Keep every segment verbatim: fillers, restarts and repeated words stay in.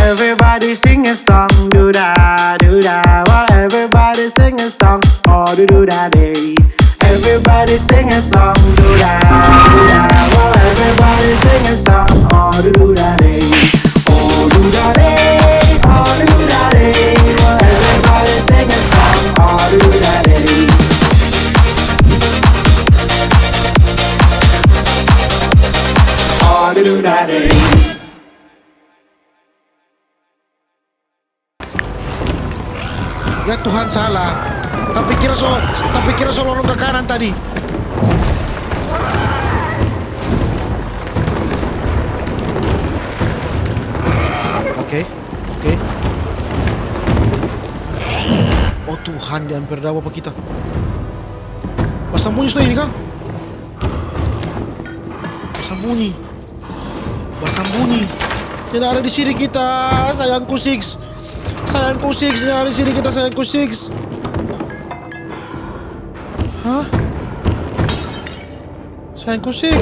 Everybody sing a song, do da, do da. Well, everybody sing a song, oh do do da day. Everybody sing a song, do da, do da. Well, everybody sing a song, oh do do da day. Oh do da day, oh do do da day. Well, everybody sing a song, oh do do da day. Oh do do da day. Ya Tuhan, salah. Tapi kira so, tapi kira so lorong ke kanan tadi. Oke, oke. Oh Tuhan, dia hampir dawa pa kita. Basambunyi sudah ini, kang. Basambunyi. Basambunyi. Nyanda ada di sini kita, sayangku Six. Sayangku Six, nyanda ada di sini kita, sayangku Six. Hah? Sayangku Six.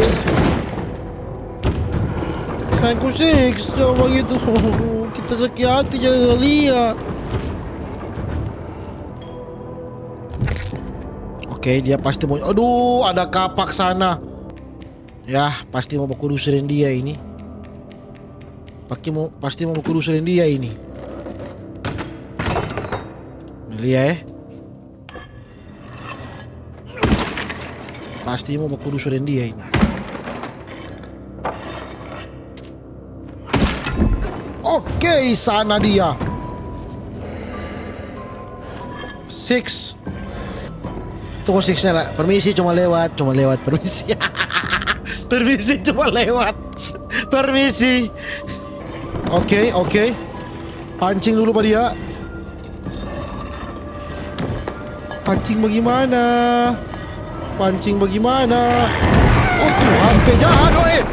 Sayangku Six, jangan begitu. Kita sakit hati, jangan lia. Oke, dia pasti mau, aduh, ada kapak sana. Ya, pasti mo baku dusu deng dia ini. Pake mo, pasti mo baku dusu deng dia ini. Lia, eh. Pasti mo baku dusu deng dia ini. Oke, sana dia. Six. Tunggu, Six, sana. Permisi, cuma lewat, cuma lewat. Permisi. Permisi, cuma lewat. Permisi. Oke, oke. Pancing dulu pa dia. Pancing bagimana? Pancing bagimana? Oh Tuhan, pe jaha do, eh.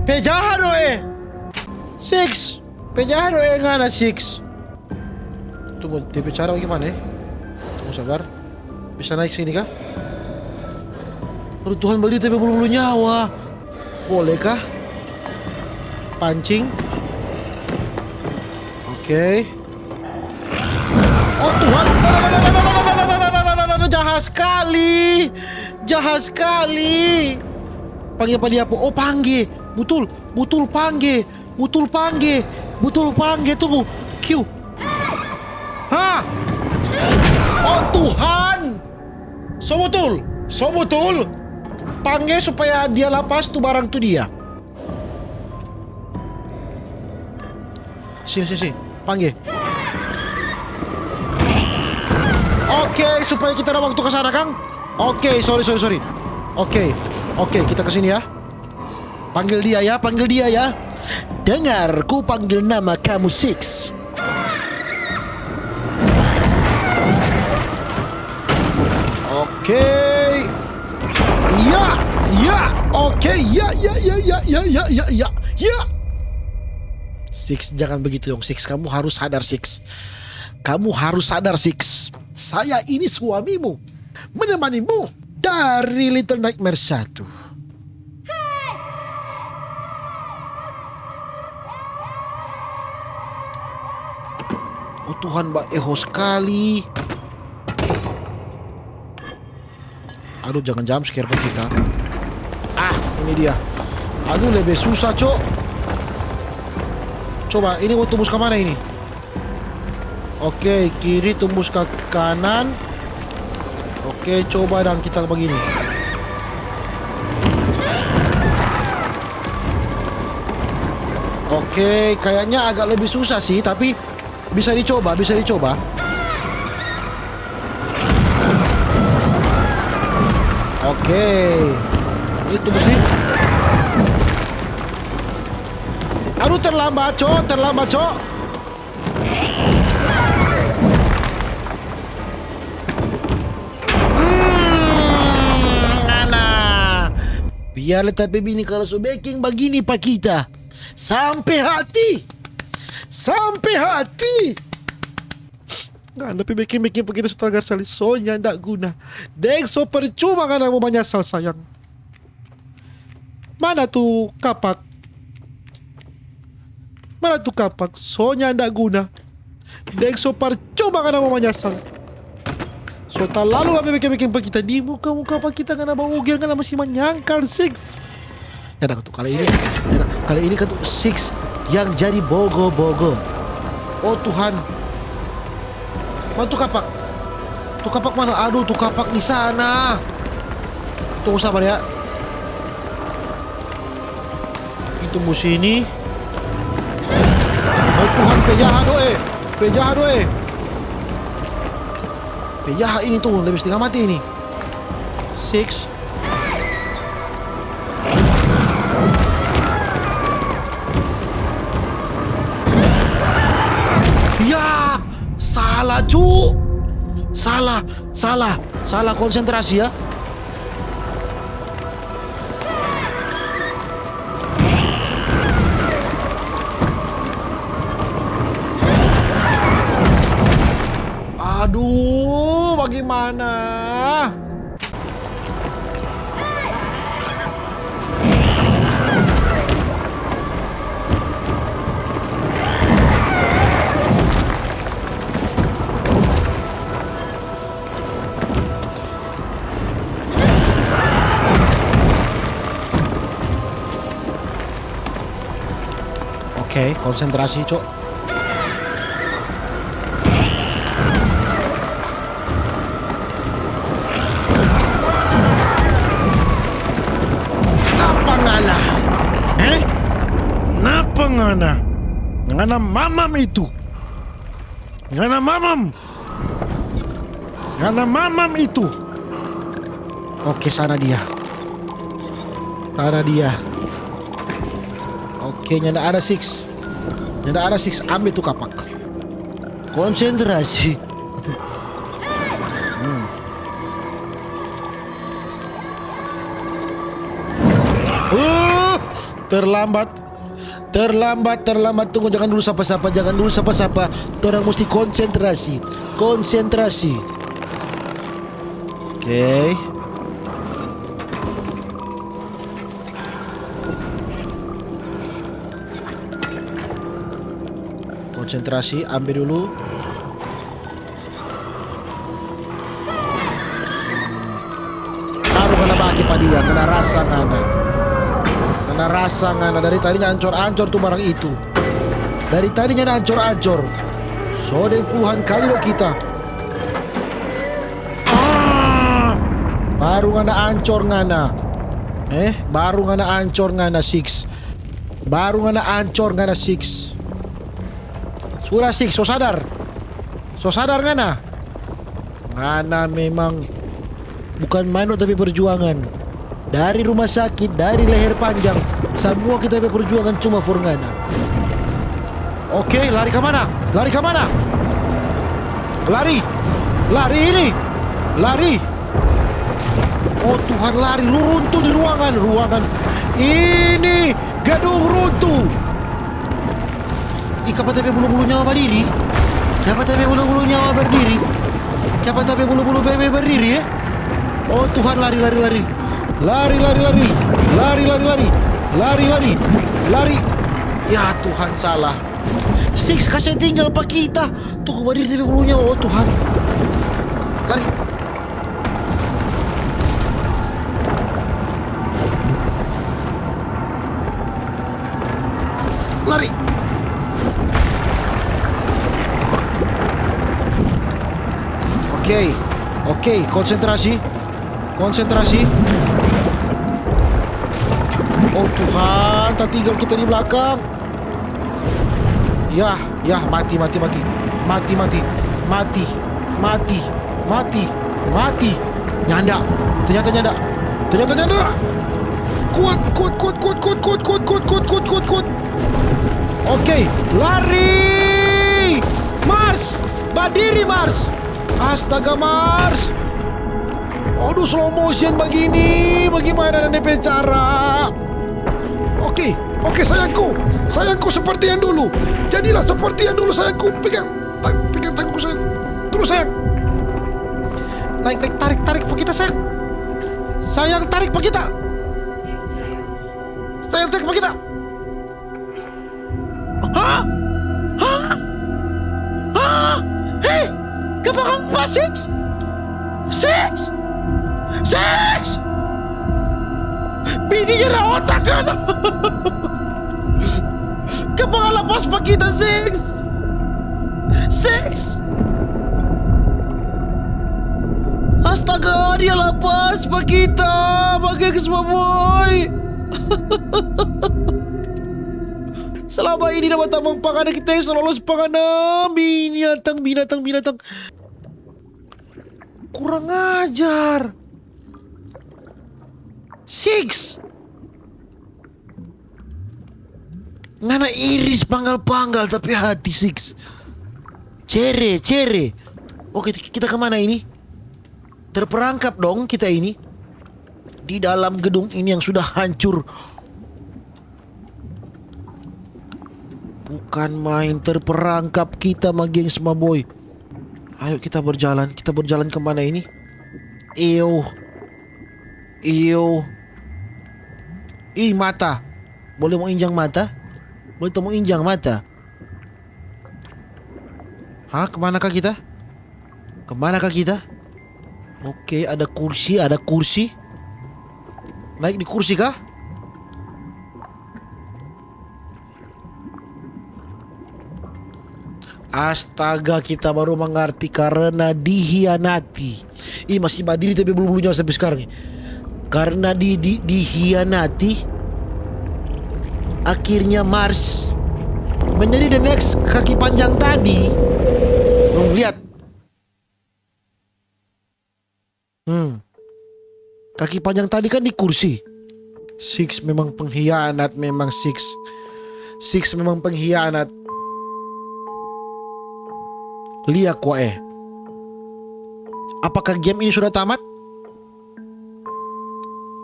Pe jaha do, eh. Six. Pe jaha do, eh, ngana, Six. Tunggu, depe cara bagimana, eh? Tunggu, sabar. Bisa naik sini kah? Aduh Tuhan, bali depe bulu-bulu nyawa. Boleh kah? Pancing. Oke. Oh Tuhan. Jahat skali. Jahat skali. Pangge pa dia apa? Oh, pangge. Butul. Butul pangge. Butul pangge. Butul pangge. Tunggu. Q. Hah? Oh Tuhan. So butul. So butul. Pangge supaya dia lapas tu barang tu dia. Sini, sini, sini. Pangge. Oke, supaya kita ada waktu ke sana, kang. Oke, sorry, sorry, sorry. Oke. Oke, kita ke sini ya. Panggil dia ya, panggil dia ya. Dengar, ku panggil nama kamu, Six. Oke. Ya, ya. Oke, ya, ya, ya. Six, jangan begitu dong, Six. Kamu harus sadar, Six. Kamu harus sadar, Six. Saya ini suamimu, menemanimu dari Little Nightmare satu. Oh Tuhan, ba eho skali. Aduh, jangan jump scare pa kita. Ah, ini dia. Aduh, lebe susah, cok. Coba, ini mo tumbus ka mana ini? Oke, kiri tumbus ka kanan. Oke, coba dang kita bagini. Oke, kayaknya agak lebih susah sih, tapi bisa dicoba, bisa dicoba. Oke. Ini tumbus nih. Aduh, terlambat, cok, terlambat, cok. Hmm, ngana. Biar le tapi bini kalau so beking bagini pa kita. Sampe hati. Sampe hati. Ngana pe beking-beking pa kita so tagar sali, so nyanda guna. Deng so percuma ngana mo manyasal, sayang. Mana tu kapak? Mana tu kapak? So nyanda guna. Deng so parcuma ngana mo manyasal. So talalu babeking-beking pa kita di muka-muka pa kita, ngana baugel, ngana masi manyangkal, Six. Nyanda katu kali ini, nyanda, kali ini katu Six yang jadi bogo-bogo. Oh Tuhan. Mana tu kapak? Tu kapak mana? Aduh, tu kapak di sana. Tunggu sabar ya. Itu musuh ini. Oh Tuhan, penjahat doe. Penjahat doe. Penjahat ini tuh, lebih setengah mati ini. Six. Ya, salah cu. Salah, salah, salah konsentrasi ya. Aduh, bagaimana? Oke, konsentrasi, Cok. Napa ngana? Eh? Napa ngana? Ngana mamam itu. Ngana mamam. Ngana mamam itu. Oke, sana dia. Sana dia. Oke, nyanda ada Six. Nyanda ada Six. Ambe tu kapak. Konsentrasi. Hmm. Uh, terlambat. Terlambat, terlambat. Tunggu, jangan dulu sapa-sapa, jangan dulu sapa-sapa. Torang musti konsentrasi. Konsentrasi. Oke. Konsentrasi, ambe dulu. Taru ngana bage pa dia, ngana rasa ngana. Ngana rasa ngana, dari tadi ancor-ancor tu barang itu. Dari tadi nyanda ancor-ancor. So deng puluhan kali lo kita. Ah! Baru ngana ancor ngana. Eh, baru ngana ancor ngana, Six. Baru ngana ancor ngana, Six. Sudah, Six, so sadar. So sadar ngana? Ngana memang bukan main lo ta pe perjuangan. Dari rumah sakit, dari leher panjang, samua kita pe perjuangan cuma for ngana. Oke, lari ka mana? Lari ka mana? Lari! Lari ini! Lari! Oh Tuhan, lari! Lu runtuh di ruangan, ruangan ini! Gedung runtuh! Ih, kiapa ta pe bulu-bulu nyawa badiri? Kiapa ta pe bulu-bulu nyawa berdiri? Kiapa ta pe bulu-bulu bebe berdiri, eh? Oh Tuhan, lari, lari, lari. Lari, lari, lari. Lari, lari, lari. Lari, lari. Lari. Ya Tuhan, salah. Six kase tinggal pa kita. Tuh, badiri ta pe bulu nyawa, oh Tuhan. Lari. Lari. Oke. Oke, konsentrasi. Konsentrasi. Oh Tuhan, tatinggal kita di belakang. Ya, ya, mati, mati, mati. Mati, mati. Mati, mati, mati, mati. Nyanda. Ternyata nyanda. Ternyata nyanda. Kuat, kuat, kuat. Oke, lari. Mars, badiri, Mars. Astaga, Mars. Aduh, slow motion bagini. Bagaimana dang pe cara? Oke, oke, sayangku. Sayangku, seperti yang dulu. Jadilah seperti yang dulu, sayangku. Pegang, ta-, pegang tanganku, sayang. Terus, sayang. Naik, naik, tarik, tarik pa kita, sayang. Sayang, tarik pa kita. Sayang, tarik pa kita. Hah? Apa, Six? Six! Six! Bini nyera otak kan? Kemana pas pa kita, Six? Six! Astaga, dia lapas pa kita, pa gengs, boy. Selama ini nama tamang pangana kita yang selalu pangana binatang, binatang, binatang. Kurang ajar. Six. Ngana iris panggal-panggal tapi hati, Six. Cere, cere. Oke, kita kemana ini? Terperangkap dong kita ini. Di dalam gedung ini yang sudah hancur. Bukan main terperangkap kita, ma gengs, ma boy. Ayo kita berjalan, kita berjalan kemana ini? Iyo. Iyo. Ih, mata. Boleh mo injang mata? Boleh tong mo injang mata? Hah, kemana kah kita? Kemana kah kita? Oke, ada kursi, ada kursi. Naik di kursi kah? Astaga, kita baru mangarti karena dihianati. Ih, masih badiri tapi bulu-bulu nyawa sampe skarang ni. Karena di, di, dihianati, akhirnya Mars menjadi the next kaki panjang tadi. Dong lihat. Hmm. Kaki panjang tadi kan di kursi. Six memang pengkhianat, memang Six. Six memang pengkhianat. Lia kwa eh. Apakah game ini sudah tamat?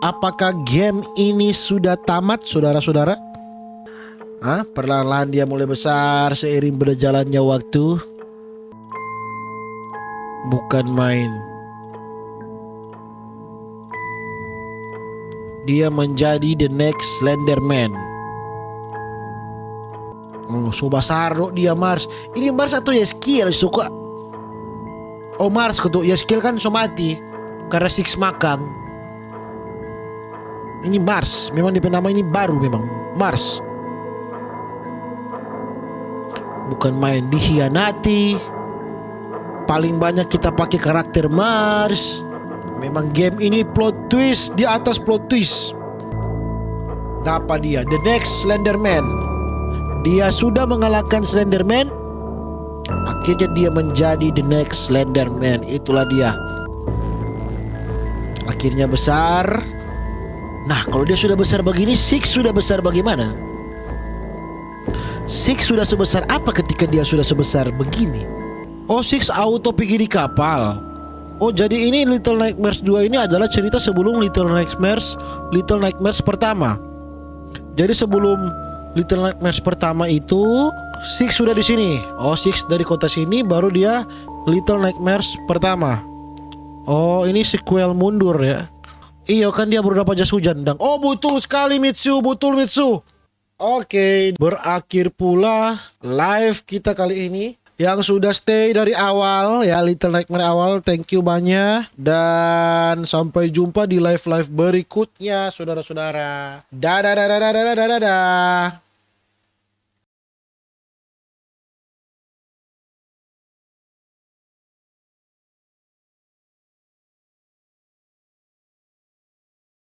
Apakah game ini sudah tamat, saudara-saudara? Hah? Perlahan-lahan dia mulai besar seiring berjalannya waktu. Bukan main. Dia menjadi the next Slenderman. Oh, so basar do dia Mars. Ini Mars atau Yeskiel suka? Oh, Mars ketu. Yeskiel kan so mati karena Six makang. Ini Mars, memang dia pe nama ini baru memang. Mars. Bukan main, dihianati. Paling banyak kita pake karakter Mars. Memang game ini plot twist di atas plot twist. Dapa dia? The next Slenderman. Dia sudah mengalahkan Slenderman. Akhirnya dia menjadi the next Slenderman. Itulah dia. Akhirnya besar. Nah, kalau dia sudah besar begini, Six sudah besar bagaimana? Six sudah sebesar apa ketika dia sudah sebesar begini? Oh, Six auto pigi di kapal. Oh, jadi ini Little Nightmares dua ini adalah cerita sebelum Little Nightmares, Little Nightmares pertama. Jadi sebelum Little Nightmares pertama itu, Six sudah di sini. Oh, Six dari kota sini, baru dia Little Nightmares pertama. Oh, ini sequel mundur ya. Iyo kan, dia baru dapat jas hujan dang. Oh, betul sekali, Mitsu, betul, Mitsu. Oke, berakhir pula live kita kali ini. Yang sudah stay dari awal ya, Little Nightmare awal, thank you banyak. Dan sampai jumpa di live-live berikutnya, saudara-saudara. Dadah, dadah, dadah, dadah, dadah, dadah.